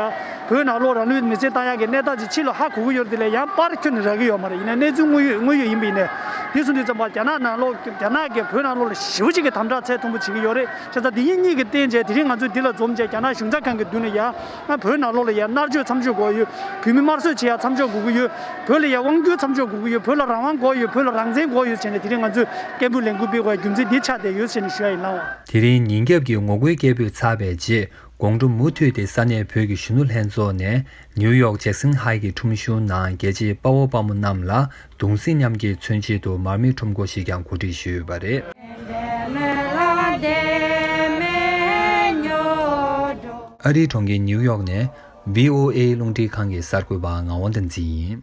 བོད་ནང་ལོགས་རང་ལུས་མེར་སྲེག་བཏང་ཡག་གི་གནས་སྟངས་ཅིག་ཕྱི་ལ་ཧ་གོ་གི་ཡོད་རེད། དེ་ལས་ཡང་པར་ཁྱོན་ནས་རག་གི་ཡོད་མ་རེད། ཡིན་ན་གནས་ཚུལ་དངོས་ཡོད་དངོས་ཡོད་ཡིན་པ་ཡིན་ནའི་དེ་སོང་དུས་ཙམ་པ་རྒྱ་ནག་ནང་ལོགས་རྒྱ་ནག་གིས་བོད་ནང་ལོགས་ལ་ཞེ་པོ་ཅིག་གི་དམ་དྲག་ཚད་མཐོན་པོ་བྱེད་ཀྱི་ཡོད་རེད། བྱས་ཙང་དེ་གཉིས་གཉིས་ཀྱི་བརྟེན་བྱས་དེ་རིང་ང་ཚོས་འདི་ལ་འཛོམས་བྱས་རྒྱ་ནག་གཞུང་ཚབ་ཁང་གི་མདུན་ལ་ཡ་ང་བོད་ནང་ལོགས་ལ་ཡ་མནར་གཅོད་མཚམས་འཇོག་དགོས་ཡོད། བོད་མི་དམར་གསོད་བྱེད་ཡ་མཚམས་འཇོག་དགོས་ཀྱི་ཡོད། བོད་ལ་ཡ་དབང་སྒྱུར་མཚམས་འཇོག་དགོས་ཀྱི་ཡོད། བོད་ལ་རང་དབང་དགོས་ཡོད། བོད་ལ་རང་བཙན་དགོས་ཡོད་བྱས་ནས་དེ་རིང་ང་ཚོས་སྐད་འབོད་ལས་འགུལ་སྤེལ་དགོས་ཡ་རྒྱུ་མཚན་འདི་ཆགས་བསྡད་ཡོད་ཟེར་ནས་ཞུ་ཡ་ཡིན་ལགས། དེ་རིང་ཉིན་རྒྱབ་ཀྱི་ངོ་རྒོལ་སྐད་འབོད་ཚར་བའི་རྗེས་དགོང་དྲོ་མུ་མཐུད་དེ་ས་གནས་བོད་ཀྱི་གཞོན་ནུ་ལྷན་ཚོགས་ནས་ནིའུ་ཡོག་ཇེག་སན་ཧའི་གི་ཁྲོམ་གཞུང་ནང་རྒྱལ་གཅེས་དཔའ་བོ་དཔའ་མོ་རྣམས་ལ་གདུང་སེམས་མཉམ་སྐྱེད་མཚོན་ཆེད་དུ་མར་མེའི་ཁྲོམ་སྐོར་ཞིག་ཀྱང་གོ་སྒྲིག་ཞུས་ཡོད་པ་རེད། ཨ་རིའི་གྲོང་ཁྱེར་ནིའུ་ཡོག་ནས་བྷི་ཨོ་ཨེ་རླུང་འཕྲིན་ཁང་གི་གསར་འགོད་པ་ངག་དབང་བསྟན་འཛིན་ཡིན།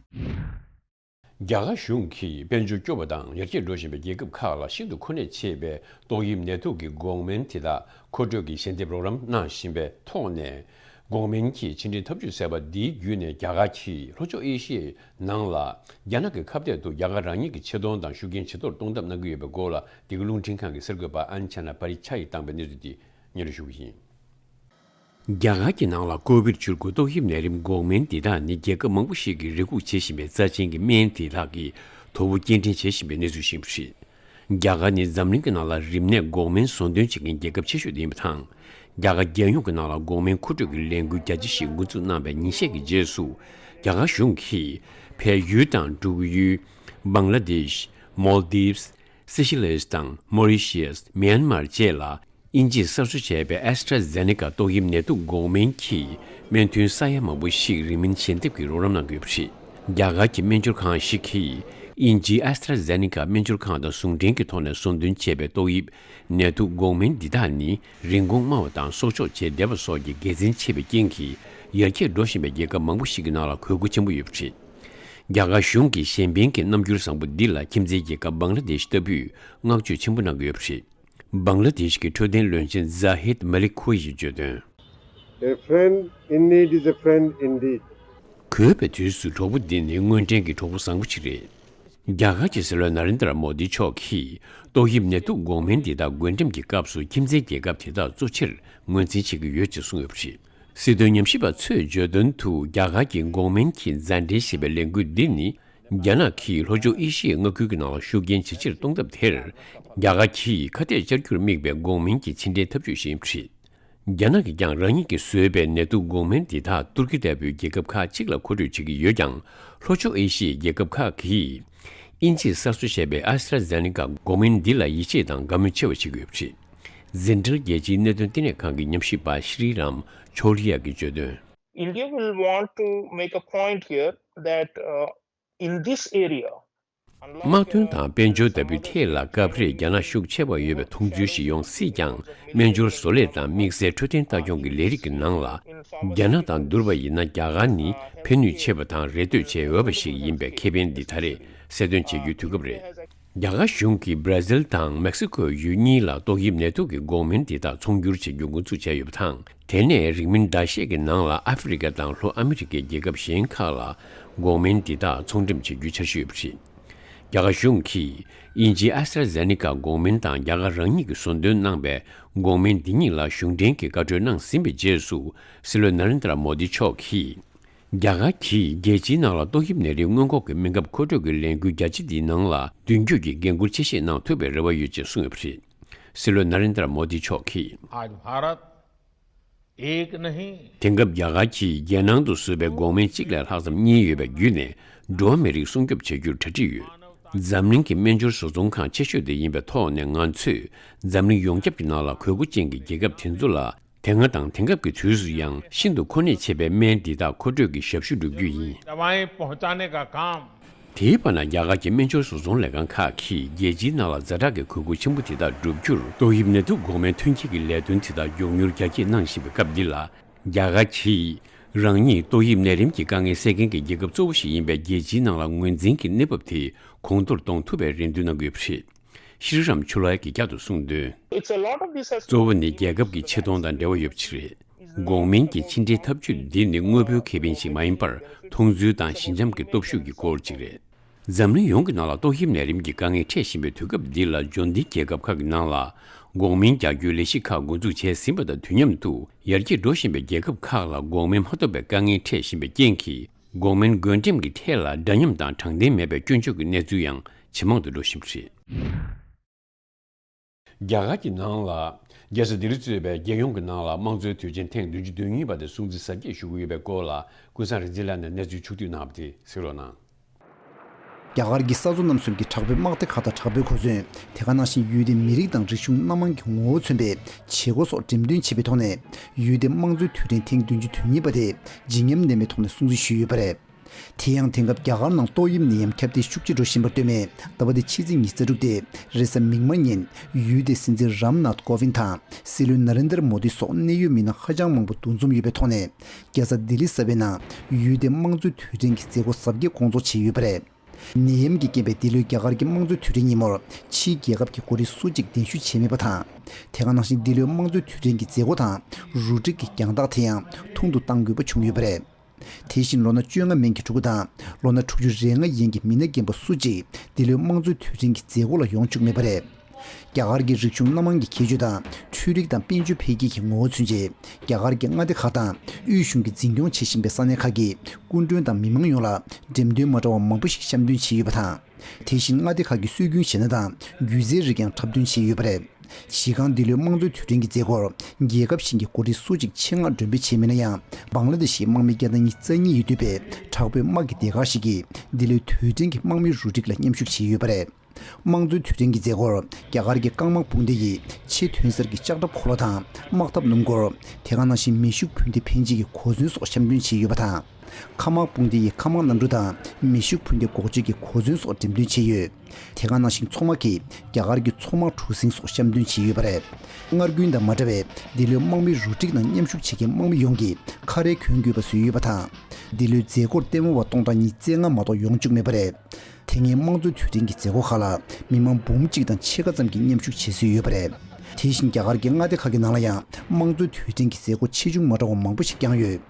རྒྱ་གར་གཞུང་གིས་དཔལ་འབྱོར་སྐྱོ་བ་དང་ཡར་རྒྱས་འགྲོ་བཞིན་པའི་རྒྱལ་ཁབ་ཁག་ལ་ཤིན་ཏུ་མཁོ་གནད་ཆེ་བའི་ཏོག་དབྱིབས་ནད་དུག་གི་འགོག་སྨན་དེ་དག་མཁོ་སྤྲོད་ཀྱི་ཞལ་འདེབས་རོགས་རམ་གནང་བཞིན་པའི་ཐོག་ནས། འགོག་སྨན་གྱི་ཕྱི་འབྲེལ་འཐབ་ཇུས་ཟེར་བ་འདིའི་བརྒྱུད་ནས་རྒྱ་གར་གྱིས་ལྷོ་ཕྱོགས་ཨེ་ཤི་ཡའི་ནང་ལ་རྒྱ་ནག་གི་ཁ་གཏད་དུ་རྒྱ་གར་རང་ཉིད་ཀྱི་ཆེ་མཐོང་དང་ཤུགས་རྐྱེན་ཇེ་མཐོར་གཏོང་ཐབས་གནང་གི་ཡོད་པའི་སྐོར་ལ། འདི་ག་རླུང་འཕྲིན་ཁང་གི་གསར་འགོད་པ་ཨན་ཆ་ན་པ་རི་ཆ་ཡིས་བཏང་པའི་གནས་ཚུལ་འདི་སྙན་སྒྲོན་ཞུ་གི་ཡིན། རྒྱ་གར་གྱི་ནང་ལ་ཀོ་བིད་བཅུ་དགུ་ཏོག་དབྱིབས་ནད་རིམས་འགོག་སྨན་འདི་དག་ནི་རྒྱལ་ཁབ་མང་པོ་ཞིག་གིས་རེ་སྒུག་བྱེད་བཞིན་པའི་རྩ་ཆེན་གྱི་སྨན་དེ་དག་གི་དོ་པོ་སྐྱེལ་འདྲེན་བྱེད་བཞིན་པའི་གནས་ཚུལ་ཞིག་ཡིན་པ་རེད། རྒྱ་གར་ནི་འཛམ་གླིང་གི་ནང་ལ་རིམས་ནད་འགོག་སྨན་ཟོ་འདོན་བྱེད་མཁན་རྒྱལ་ཁབ་ཆེ་ཤོས་དེ་ཡིན་པ་དང་། རྒྱ་གར་རྒྱལ་ཡོངས་ཀྱི་ནང་ལ་འགོག་སྨན་མཁོ་སྤྲོད་ཀྱི་ལས་འགུལ་རྒྱ་ཆེ་ཞིག་འགོ་འཛུགས་གནང་བའི་ཉིན་ཤས་ཀྱི་རྗེས་སུ། རྒྱ་གར་གཞུང་གིས་བལ་ཡུལ་དང་འབྲུག་ཡུལ། བང་ལ་དེཤ། མོལ་དིབས། སེ་ཤེ་ལེས་དང་མོ་རི་ཤི་ཡས། མེན་མར་བཅས་ལ་དབྱིན་ཇིས་གསར་བཟོ་བྱས་པའི་ཨེ་སི་ཊ་ཛེ་ནེ་ཀ་ཏོག་དབྱིབས་ནད་དུག་འགོག་སྨན་གྱི་སྨན་ཐུན་ས་ཡ་མང་པོ་ཞིག་རིན་མེད་ཞལ་འདེབས་ཀྱིས་རོགས་རམ་གནང་གི་ཡོད་པ་རེད། རྒྱ་གར་གྱི་སྨན་སྦྱོར་ཁང་ཞིག་གིས་དབྱིན་ཇིའི་ཨེ་སི་ཊ་ཛེ་ནེ་ཀ་སྨན་སྦྱོར་ཁང་དང་ཟུང་འབྲེལ་གྱི་ཐོག་ནས་ཟོ་འདོན་བྱས་པའི་ཏོག་དབྱིབས་ནད་དུག་འགོག་སྨན་འདི་དག་ནི་རིན་གོང་དམའ་བ་དང་གསོག་འཇོག་བྱེད་བདེ་བ་སོགས་ཀྱི་དགེ་མཚན་ཆེ་བའི་རྐྱེན་གྱིས་ཡར་རྒྱས་འགྲོ་བཞིན་པའི་རྒྱལ་ཁབ་མང་པོ་ཞིག་གི་ནང་ལ་དགོས་མཁོ་ཆེན་པོ་ཡོད་པ་རེད། རྒྱ་གར་གཞུང་གིས་གཞན་ཕན་གྱི་རྣམ་འགྱུར་བཟང་པོ་འདི་ལ་ཁྱིམ་མཚེས་རྒྱལ་ཁབ་བང་ལ་དེཤ་ལྟ་བུས་བསྔགས་བརྗོད་ཆེན་པོ་གནང་གི་ཡོད་པ་རེད། བང་ལ་དེཤ་གི་འཕྲོད་བསྟེན་བློན་ཆེན་ཛ་ཧིད་མ་ལིག་ཁུ་ཡིས་བརྗོད་དོན། A friend in need is a friend indeed. དགོས་པའི་དུས་སུ་གྲོགས་པོ་འདི་ནི་དངོས་འབྲེལ་གྱི་གྲོགས་པོ་བཟང་པོ་ཅིག་རེད། རྒྱ་གར་གྱི་སྲིད་བློན་ན་རེན་དྲ་མོ་དི་མཆོག་གིས་ཏོག་དབྱིབས་ནད་དུག་འགོག་སྨན་འདི་དག་འགོས་འགྲེམས་ཀྱི་སྐབས་སུ་ཁྱིམ་མཚེས་རྒྱལ་ཁབ་དེ་དག་གཙོ་ཆེར་ངོས་འཛིན་བྱེད་ཀྱི་ཡོད་ཅེས་གསུངས་ཡོད་པ་རེད། སྲིད་དོན་ཉམས་ཞིབ་པ་ཚོས་བརྗོད་དོན་དུ། རྒྱ་གར་གྱི་འགོག་སྨན་གྱི་མཛའ་འབྲེལ་ཞེས་པའི་ལས་འགུལ་འདི་ནི། རྒྱ་ནག་གིས་ལྷོ་ཕྱོགས་ཨེ་ཤི་ཡའི་མངའ་ཁུལ་གྱི་ནང་ལ་ཤུགས་རྐྱེན་ཇེ་ཆེར་གཏོང་ཐབས་དེར། རྒྱ་གར་གྱིས་ཁ་གཏད་བཅར་རྒྱུར་དམིགས་པའི་འགོག་སྨན་གྱི་ཕྱི་འབྲེལ་འཐབ་ཇུས་ཤིག་ཡིན་པ་རེད། རྒྱ་ནག་གིས་ཀྱང་རང་ཉིད་ཀྱིས་བཟོས་པའི་ནད་དུག་འགོག་སྨན་འདི་དག་ཏུར་ཀི་ལྟ་བུའི་རྒྱལ་ཁབ་ཁག་ཅིག་ལ་མཁོ་སྤྲོད་བྱེད་ཀྱི་ཡོད་ཀྱང་། ལྷོ་ཕྱོགས་ཨེ་ཤི་ཡའི་རྒྱལ་ཁབ་ཁག་གིས་དབྱིན་ཇིས་གསར་བཟོ་བྱས་པའི་ཨེ་སི་ཊ་ཛེ་ནེ་ཀ་འགོག་སྨན་འདི་ལ་ཡིད་ཆེས་དང་དགའ་མོས་ཆེ་བ་བྱེད་ཀྱི་ཡོད་པ་རེད། ཟིན་ཀྲལ་རྒྱལ་སྤྱིའི་གནད་དོན་བསྟི་གནས་ཁང་གི་ཉམས་ཞིབ་པ་ཤྲི་རམ་ཆོ་ལི་ཡ་གིས་བརྗོད་དོན། India will want to make a point here that, uh, in this area, དམག་དོན་དང་དཔལ་འབྱོར་ལྟ་བུའི་ཐད་ལ་སྐབས་རེ་རྒྱ་ནག་ཤུགས་ཆེ་བ་ཡོད་པའི་མཐོང་ཚུལ་ཞིག་ཡོང་སྲིད་ཀྱང་། སྨན་སྦྱོར་བཟོ་ལས་དང་དམིགས་བསལ་འཕྲོད་བསྟེན་ལྟ་སྐྱོང་གི་ལས་རིགས་ཀྱི་ནང་ལ། རྒྱ་ནག་དང་བསྡུར་བ་ཡིན་ན་རྒྱ་གར་ནི་ཕན་ནུས་ཆེ་བ་དང་རེ་ལྟོས་བྱེད་འོས་པ་ཞིག་ཡིན་པའི་ཁེ་ཕན་འདི་ད་རེས་གསལ་སྟོན་བྱེད་རྒྱུའི་དུས་སྐབས་རེད། རྒྱ་གར་གཞུང་གིས་སྦྲ་ཟིལ་དང་མེག་སི་ཀོའི་ཡུལ་གཉིས་ལ་ཏོག་དབྱིབས་ནད་དུག་གི་འགོག་སྨན་འདི་དག་ཚོང་སྒྱུར་བྱེད་རྒྱུ་འགོ་འཛུགས་བྱས་ཡོད་པ་དང་། དེ་ནས་རིང་མིན་ཟླ་ཤས་ཀྱི་ནང་ལ་ཨ་ཧྥེ་རི་ཀ་དང་ལྷོ་ཨ་མི་རི་ཀའི་རྒྱལ་ཁབ་གཞན་ཁག་ལ་འགོག་སྨན་འདི་དག་ཚོང་འགྲེམས་བྱེད་རྒྱུའི་འཆར་གཞི་ཡོད་པ་རེད། རྒྱ་གར་གཞུང་གིས་དབྱིན་ཇིའི་ཨེ་སི་ཊ་ར་ཛེ་ནི་ཀ་འགོག་སྨན་དང་རྒྱ་གར་རང་ཉིད་ཀྱིས་བཟོ་འདོན་གནང་པའི་འགོག་སྨན་འདི་གཉིས་ལ་གཞུང་འབྲེལ་གྱི་བཀའ་འཁྲོལ་གནང་ཟིན་པའི་རྗེས་སུ། སྲིད་བློན་ན་རེན་དྲ་མོ་དི་མཆོག་གིས། རྒྱ་གར་གྱིས་རྒྱལ་སྤྱིའི་ནང་ལ་ཏོག་དབྱིབས་ནད་རིགས་སྔོན་འགོག་གི་སྨན་ཁབ་མཁོ་སྤྲོད་ཀྱི་ལས་འགུལ་རྒྱ་ཆེ་འདིའི་ནང་ལ་མདུན་སྐྱོད་ཀྱི་འགན་འཁུར་ཆེ་བཞེས་གནང་ཐུབ་པའི་རེ་བ་ཡོད་ཅེས་གསུངས་ཡོད་པ་རེད། སྲིད་བློན་ན་རེན་དྲ་མོ་དི་མཆོག་གིས། आज भारत एक नहीं। དེང་སྐབས་རྒྱ་གར་གྱིས་རྒྱལ་ནང་དུ་བཟོས་པའི་འགོག་སྨན་གཅིག་ལས་ལྷག་ཙམ་གཉིས་ཡོད་པ་བརྒྱུད་ནས་འགྲོ་བ་མིའི་རིགས་སྲུང་སྐྱོབ་བྱ་རྒྱུར་གྲ་སྒྲིག་ཡོད། འཛམ་གླིང་གི་སྨན་སྦྱོར་བཟོ་ཚོང་ཁང་ཆེ་ཤོས་དེ་ཡིན་པའི་ཐོག་ནས་ང་ཚོས་འཛམ་གླིང་ཡོངས་ཁྱབ་ཀྱི་ནང་ལ་དགོས་མཁོ་ཅན་གྱི་རྒྱལ་ཁབ་དེ་ཚོ་ལ། དེ་སྔ་དང་དེང་སྐབས་ཀྱི་དུས་སུ་ཡང་ཤིན་ཏུ་མཁོ་གནད་ཆེ་བའི་སྨན་འདི་དག་མཁོ་སྤྲོད་ཀྱི་ཞབས་ཞུ་བསྒྲུབ་རྒྱུ་ཡིན། दवाएं पहुंचाने का काम དེའི་བར་ན་རྒྱ་གར་གྱི་སྨན་སྦྱོར་བཟོ་ཚོང་ལས་ཁང་ཁག་གིས་རྒྱལ་སྤྱིའི་ནང་ལ་ཛ་དྲག་གི་དགོས་མཁོ་ཆེན་པོ་དེ་དག་བསྒྲུབ་རྒྱུར་ཏོག་དབྱིབས་ནད་དུག་འགོག་སྨན་ཐོན་སྐྱེད་ཀྱི་ལས་དོན་དེ་དག་མགྱོགས་མྱུར་རྒྱ་སྐྱེད་གནང་བཞིན་པའི་སྐབས་འདི་ལ། རྒྱ་གར་གྱིས་རང་ཉིད་ཏོག་དབྱིབས་ནད་རིམས་ཀྱི་དཀའ་ངལ་སེལ་མཁན་གྱི་རྒྱལ་ཁབ་གཙོ་བོ་ཞིག་ཡིན་པའི་རྒྱལ་སྤྱིའི་ནང་ལ་ངོས་འཛིན་གྱི་གནས་བབ་དེ་གོང་མཐོར་གཏོང་ཐུབ་པའི་རེ་འདུན་གནང་གི་ཡོད་པ་རེད། ཤྲི་རམ་ཆུ་ལའི་གིས་བསྐྱར་དུ་གསུངས་དོན། It's a lot of this has གཙོ་བོ་ནི་རྒྱལ་ཁབ་ཀྱི་ཆེ་མཐོང་དང་འབྲེལ་བ་ཡོད་པ་ཞིག་རེད། འགོག་སྨན་གྱི་ཕྱི་འབྲེལ་ཐབས་ཇུས་འདི་ནི་དངོས་པོའི་ཁེ་ཕན་ཞིག་མ་ཡིན་པར། མཐོང་ཚུལ་དང་ཞི་འཇམ་གྱི་སྟོབས་ཤུགས་ཀྱི་སྐོར་ཅིག་རེད། འཛམ་གླིང་ཡོངས་ཀྱི་ནང་ལ་ཏོག་དབྱིབས་ནད་རིམས་ཀྱི་དཀའ་ངལ་འཕྲད་བཞིན་པའི་དུས་སྐབས་འདི་ལ། འབྱོར་ལྡན་རྒྱལ་ཁབ་ཁག་གི་ནང་ལ་འགོག་སྨན་རྒྱག་རྒྱུའི་ལས་གཞི་ཁག་འགོ་འཛུགས་བྱས་ཟིན་པ་དང་དུས་མཉམ་དུ། ཡར་རྒྱས་འགྲོ་བཞིན་པའི་རྒྱལ་ཁབ་ཁག་ལ་འགོག་སྨན་མ་ཐོབ་པའི་དཀའ་ངལ་འཕྲད་བཞིན་པའི་རྐྱེན་གྱིས། འགོག་སྨན་བགོ་འགྲེམས་ཀྱི་ཐད་ལ་འདྲ་མཉམ་དང་དྲང་བདེན་མེད་པའི་སྐྱོན་བརྗོད་ཀྱི་གནས་ཚུལ་ཡང་ཇེ་མང་དུ་འགྲོ་བཞིན་པ་རེད། རྒྱ་གར་གྱི་ནང་ལ། རྒྱལ་ས་ལྡི་ལི་གཙོས་པའི་རྒྱལ་ཡོངས་ཀྱི་ནང་ལ་དམངས་གཙོའི་དུས་ཆེན་ཐེངས་བདུན་ཅུ་དོན་གཉིས་པ་དེ་སྲུང་བརྩི་གཟབ་རྒྱས་ཞུ་གི་ཡོད་པའི་སྐོར་ལ། ཀུན་བཟང་རིག་འཛིན་ལགས་ནས་གནས་ཚུལ་ཕྱོགས་བསྡུས་གནང་བ་དེ་གཟིགས་རོགས་གནང་། རྒྱ་གར་གྱི་ས་མཚོ་རྣམ་གསུམ་གྱི་དྲག་པོའི་དམག་སྡེ་ཁག་དང་དྲག་པོའི་གོ་མཚོན། དེ་ག་ནང་བཞིན་ཡུལ་དེའི་མི་རིགས་དང་རིག་གཞུང་སྣ་མང་གི་ངོ་བོ་མཚོན་པའི་བྱེད་སྒོ་སོགས་འགྲེམས་སྟོན་བྱས་པའི་ཐོག་ནས། ཡུལ་དེའི་དམངས་གཙོའི་དུས་དྲན་ཐེངས་བདུན་ཅུ་དོན་གཉིས་པ་དེ་བརྗིད་ཉམས་ལྡན་པའི་ཐོག་ནས་སྲུང་བརྩི་ཞུས་ཡོད་པ་རེད། དེ་ཡང་དེང་སྐབས་རྒྱ་གར་ནང་ཏོག་དབྱིབས་ནད་ཡམས་ཁྱབ་གདལ་ཤུགས་ཆེ་འགྲོ་བཞིན་པར་ལྟོས་ནས། ཟླ་བ་འདིའི་ཕྱི་ཚེས་ཉི་ཤུ་རྩ་དྲུག་སྟེ། རེས་གཟའ་མིག་དམར་ཉིན། ཡུལ་དེའི་སྲིད་འཛིན་རམ་ནཱཐ་ཀོ་བིན་དང་སྲིད་བློན་ན་རེན་དར་མོ་དི་སོགས་གནད་ཡོད་མི་སྣ་ཧ་ཅང་མང་པོ་འདུ་འཛོམས་ཡོད་པའི་ཐོག་ནས། རྒྱལ་ས་ལྡི་ལི་གསར་པའི་ནང་ཡུལ་དེའི་དམངས་གཙོའི་དུས་དྲན་གྱི་མཛད་སྒོ་གཟབ་རྒྱས་སྐོང་ཚོགས་བྱས་ཡོད་པ་རེད། ནད་ཡམས་ཀྱི་རྐྱེན་པས་འདི་ལོའི་རྒྱ་གར་གྱི་དམངས་གཙོའི་དུས་དྲན་ཉིན་མོར་ཕྱིའི་རྒྱལ་ཁབ་ཀྱི་འགོ་ཁྲིད་སུ་གཅིག་གདན་ཞུ་བྱས་མེད་པ་དང་། དེ་ག་ནང་བཞིན་འདི་ལོའི་དམངས་གཙོའི་དུས་དྲན་གྱི་མཛད་སྒོ་དང་རུ་སྒྲིག་གི་རྒྱང་ཐག་དེ་ཡང་ཐུང་དུ་གཏང་དགོས་པ་བྱུང་ཡོད་པ་རེད། དེ་བཞིན་ལོ་ན་བཅོ་ལྔ་མན་གྱི་ཕྲུ་གུ་དང་ལོ་ན་དྲུག་ཅུ་རེ་ལྔ་ཡན་གྱི་མི་སྣ་རྒན་པ་སུ་གཅིག་འདི་ལོའི་དམངས་གཙོའི་དུས་དྲན་གྱི་མཛད་སྒོ་ལ་ཡོང་བཅུག་མེད་པ་རེད། རྒྱ་གར་གྱི་རིག་གཞུང་སྣ་མང་གི་ཁྱད་ཆོས་དང་འཕྲུལ་རིག་དང་དཔལ་འབྱོར་འཕེལ་རྒྱས་ཀྱི་ངོ་བོ་མཚོན་ཆེད། རྒྱ་གར་གྱི་མངའ་སྡེ་ཁག་དང་དབུས་གཞུང་གིས་འཛིན་སྐྱོང་བྱེད་བཞིན་པའི་ས་གནས་ཁག་གི་སྐུ་མགྲོན་དང་མི་མང་ཡོངས་ལ་འགྲེམས་སྟོན་མ་འདྲ་བ་མང་པོ་ཞིག་བཤམས་སྟོན་བྱས་ཡོད་པ་དང་། དེ་བཞིན་མངའ་སྡེ་ཁག་གི་སྲོལ་རྒྱུན་གཞས་སྣ་དང་སྒྱུ་རྩལ་རིགས་ཀྱང་འཁྲབ་སྟོན་བྱས་ཡོད་པ་རེད། གཞི་རྐང་འདི་ལོའི་དམངས་གཙོའི་དུས་དྲན་གྱི་མཛད་སྒོར་རྒྱལ་ཁབ་གཞན་གྱི་འགོ་ཁྲིད་སུ་གཅིག་ཆེད་མངགས་མགྲོན་འབོད་བྱས་མེད་ན་ཡང་། བང་ལ་དེ་ཤིའི་དམག་མི་བརྒྱ་དང་ཉི་ཤུ་རྩ་གཉིས་ཡིས་གཙོས་པའི་དྲག་པོའི་དམག་གི་སྡེ་ཁག་ཞིག་གིས་འདི་ལོའི་དུས་དྲན་གྱི་དམག་མིའི་རུ་སྒྲིག་ལ་མཉམ་ཞུགས་བྱས་ཡོད་པ་རེད། དམངས་གཙོའི་དུས་དྲན་གྱི་མཛད་སྒོར་རྒྱ་གར་གྱི་རྐང་དམག་དཔུང་སྡེ་ཡི་ཆེས་ཐོན་གསར་གྱི་ལྕགས་ཁྲབ་འཁོར་ལོ་དང་དམག་འཐབ་སྣུམ་འཁོར། དེ་ག་ནང་བཞིན་མེ་ཤུགས་འཕུར་མདེལ་འཕེན་བྱེད་ཀྱི་གོ་མཚོན་སོགས་བཤམས་སྟོན་བྱས་ཡོད་པ་དང་། མཁའ་དམག་དཔུང་སྡེ་ཡི་མཁའ་དམག་གནམ་གྲུ་དང་མེ་ཤུགས་འཕུར་མདེལ་འགོག་བྱེད་ཀྱི་གོ་མཚོན་སོགས་འགྲེམས་སྟོན་བྱས་ཡོད། དེ་ག་ནང་བཞིན་མཚོ་དམག་གིས་རྒྱ་གར་གྱི་མཚོ་དམག་གྲུ་གཟིངས་སོགས་བཤམས་སྟོན་བྱས་ཡོད་པ་རེད། སྔར་རྒྱུན་དང་མ་འདྲ་བའི་འདི་ལོའི་དམག་མིའི་རུ་སྒྲིག་ནང་མཉམ་ཞུགས་བྱེད་མཁན་དམག་མི་ཡོངས་ཀྱིས་ཁ་རས་གྱོན་དགོས་པ་བཟོས་ཡོད་པ་དང་། འདི་ལོའི་མཛད་སྒོར་ལྟད་མོ་བ་སྟོང་ཕྲག་ཉི་ཤུ་རྩ་ལྔ་མ་གཏོགས་ཡོང་བཅུག་མེད་པ་རེད། དེ་སྔའི་དམངས་གཙོའི་དུས་དྲན་གྱི་མཛད་སྒོ་ཁག་ལ་མི་མང་འབུམ་གཅིག་དང་ཕྱེད་ཀ་ཙམ་གྱིས་མཉམ་ཞུགས་བྱེད་སྲོལ་ཡོད་པ་རེད། དེ་བཞིན་རྒྱ་གར་གྱི་མངའ་སྡེ་ཁག་གི་ནང་ལ་ཡང་དམངས་གཙོའི་དུས་དྲན་གྱི་མཛད་སྒོ་ཆེ་ཆུང་མ་འདྲ་བ་མང་པོ་ཞིག་བསྐྱངས་ཡོད།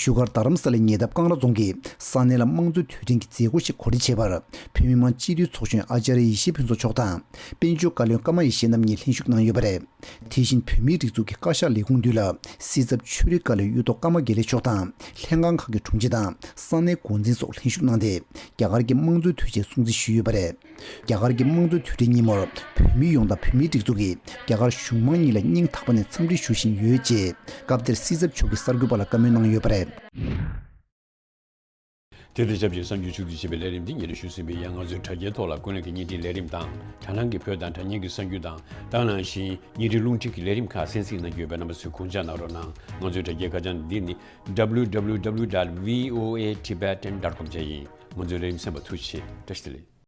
བཞུགས་སྒར་རྡ་རམ་ས་ལའི་ཉེ་འདབས་ཀང་ར་རྫོང་གི་ས་གནས་ལ་དམངས་གཙོའི་དུས་དྲན་གྱི་མཛད་སྒོ་ཞིག་གོ་སྒྲིག་བྱས་པར། བོད་མི་མང་སྤྱི་འཐུས་ཚོགས་གཞོན་ཨ་ཅཱརྱ་ཡེ་ཤེས་ཕུན་ཚོགས་མཆོག་དང་། དཔལ་འབྱོར་བཀའ་བློན་ཀརྨ་ཡེ་ཤེས་རྣམ་གཉིས་ལྷན་ཞུགས་གནང་ཡོད་པ་རེད། དེ་བཞིན་བོད་མིའི་སྒྲིག་འཛུགས་ཀྱི་བཀའ་ཤག་ལས་ཁུངས་འདུས་ལ་སྲིད་ཚབ་ཆོས་རིག་བཀའ་བློན་གཡུ་ཐོག་ཀརྨ་དགེ་ལེགས་མཆོག་དང་། ལྷན་ཁང་ཁག་གི་དྲུང་ཆེ་དང་ས་གནས་འགོ་འཛིན་སོགས་ལྷན་ཞུགས་གནང་སྟེ། རྒྱ་གར་གྱི་དམངས་གཙོའི་དུས་ཆེན་སྲུང་བརྩི་ཞུས་ཡོད་པ་རེད། རྒྱ་གར་གྱི་དམངས་གཙོའི་དུས་དྲན་ཉིན་མོར་བོད་མི་ཡོངས་དང་བོད་མིའི་སྒྲིག་འཛུགས་ཀྱིས་རྒྱ་གར་གཞུང་མང་གཉིས་ལ་སྙིང་ཐག་པ་ནས་འཚམས་འདྲི་ཞུ་བཞིན་ཡོད་ཅེས་སྐབས་དེར་སྲིད་ཚབ་མཆོག་གིས་གསར་འགོད་པ་ལ་བཀའ་མོལ་གནང་ཡོད་པ་རེད། དེ་དང་ཆབས་ཅིག་གསར་འགྱུར་ཕྱོགས་བསྡུས་བྱས་པའི་ལས་རིམ་འདི་ཉིན་རེ་ཞུ་ཟིན་པའི་ཡང་ང་ཚོའི་དྲ་རྒྱའི་ཐོག་ལ་ཀུན་གླེང་གི་བརྙན་འཕྲིན་ལས་རིམ་དང་དྲ་སྣང་གི་བོད་དང་དྲ་བརྙན་གྱི་གསར་འགྱུར་དང་ད་ག་ནང་བཞིན་བརྙན་འཕྲིན་རླུང་འཕྲིན་གྱི་ལས་རིམ་ཁག་གསན་གཟིགས་གནང་རྒྱུ་ཡོད་པས་རྣམ་པ་ཚོས་དགོངས་འཇགས་གནང་རོགས་གནང་། ང་ཚོའི་དྲ་རྒྱའི་ཁ་བྱང་འདི་ནི་www dot voatibetan dot com བཅས་ཡིན། ང་ཚོའི་ལས་རིམ་གསན་པར་ཐུགས་རྗེ་ཆེ། བཀྲ་ཤིས་བདེ་ལེགས།